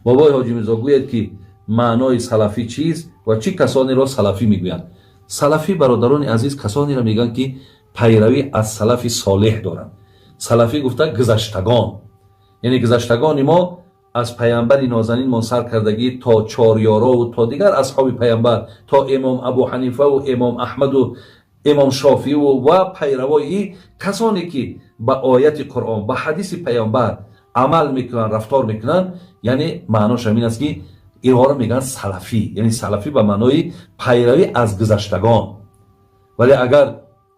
Бобои Ҳоҷи Мирзо, гӯед, ки маънои салафӣ чист ва чӣ касонеро салафӣ мегӯянд? Салафӣ, бародарони азиз, касонеро мегӯянд, ки пайравӣ аз салафи солеҳ доранд. Салафӣ гуфта гузаштагон, яъне гузаштагони мо, аз паямбари нозанинмон сар кардагӣ то чорёрову то дигар асҳоби паямбар, то имом Абу Ҳанифаву имом Аҳмаду имом Шофииву ва пайравои касоне, ки ба ояти Қуръон, ба ҳадиси паямбар амал мекунанд, рафтор мекунанд. Яъне маънош ҳамин аст, ки инҳоро мегӯянд салафӣ, яъне салафӣ ба маънои пайравӣ аз гузаштагон. Вале агар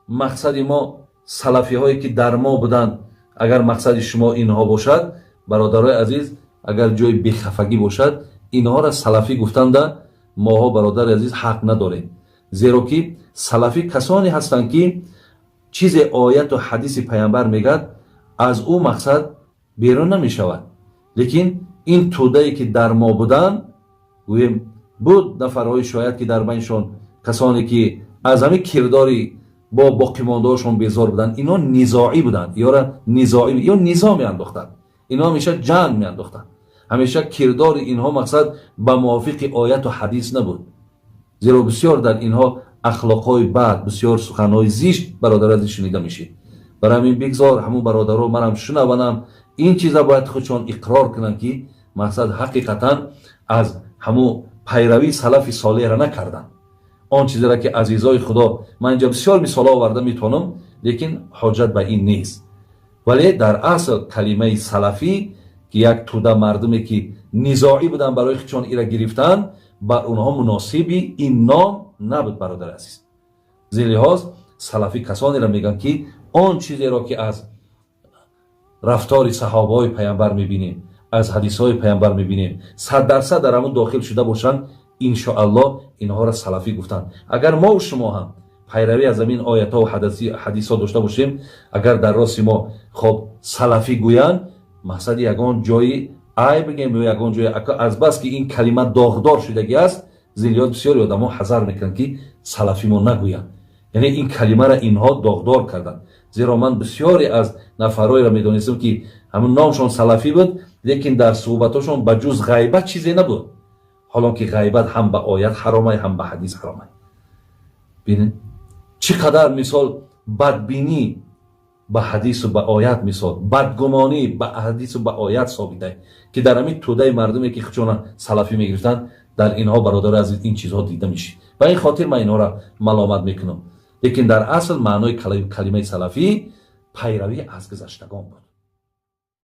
мақсади мо салафиҳое, ки дар мо буданд, агар мақсади шумо инҳо бошад, бародарои азиз, агар ҷои бехафагӣ бошад, инҳоро салафӣ гуфтанда моҳо, бародари азиз, ҳақ надорем, зеро ки салафӣ касоне ҳастанд, ки чизе ояту ҳадиси паямбар мегӯяд, аз ӯ мақсад берун намешавад. Лекин ин тӯдае, ки дар мо буданд, гӯем, буд нафарҳои, шояд ки дар байншон касоне, ки аз ҳамин кирдори бо боқимондаҳошон безор буданд. Ино низоӣ буданд, ёра низоӣ ё низо меандохтанд, ино ҳамеша ҷанг меандохтанд. Ҳамеша кирдори инҳо мақсад ба мувофиқи ояту ҳадис набуд, зеро бисёр дар инҳо ахлоқҳои бад, бисёр суханҳои зишт, бародар азиз, шунида мешид. Барои ҳамин бигзор ҳамун бародаро манам шунаванам, ин чиза бояд худшон иқрор кунанд, ки мақсад ҳақиқатан аз ҳамун пайравии салафи солеҳра накарданд. Он чизеро, ки, азизои Худо, ман инҷа бисёр мисолҳо оварда метавонам, лекин ҳоҷат ба ин нест. Вале дар асл калимаи салафӣ, ки як тӯда мардуме, ки низоӣ буданд, барои худшон ира гирифтанд, бар онҳо муносиби ин ном набуд, бародари азиз. Зин лиҳоз салафӣ касонеро мегӯянд, ки он чизеро, ки аз рафтори саҳобаҳои паямбар мебинем, аз ҳадисҳои паямбар мебинем, 100% дар ҳамун дохил шуда бошанд, иншоаллоҳ инҳоро салафӣ гуфтанд. Агар мову шумо ҳам пайравӣ аз ҳамин оятҳо ҳадисҳо дошта бошем, агар дар рости мо хоб салафӣ гӯянд, мақсади ягон ҷои айб бигем ё ягон ҷои, азбаски ин калима доғдор шудагӣ аст, зин лиҳоз бисёри одамо ҳазар мекунанд, ки салафӣ мо нагӯянд. Яъне ин калимаро инҳо доғдор карданд, зеро ман бисёре аз нафарҳоеро медонистам, ки ҳамун номшон салафӣ буд, лекин дар суҳбатҳошон ба ҷуз ғайбат чизе набуд, ҳолон ки ғайбат ҳам ба оят ҳаромай, ҳам ба ҳадис ҳаромай. Бинед, чӣ қадар мисол бадбинӣ ба ҳадису ба оят, мисол бадгумонӣ ба ҳадису ба оят собитай, ки дар ҳамин тӯдаи мардуме, ки худшона салафӣ мегирифтанд, дар инҳо, бародари азиз, ин чизҳо дида мешид. Ба ин хотир ман инҳоро маломат мекунам, лекин дар асл маънои калимаи салафӣ пайравӣ аз гузаштагон буд.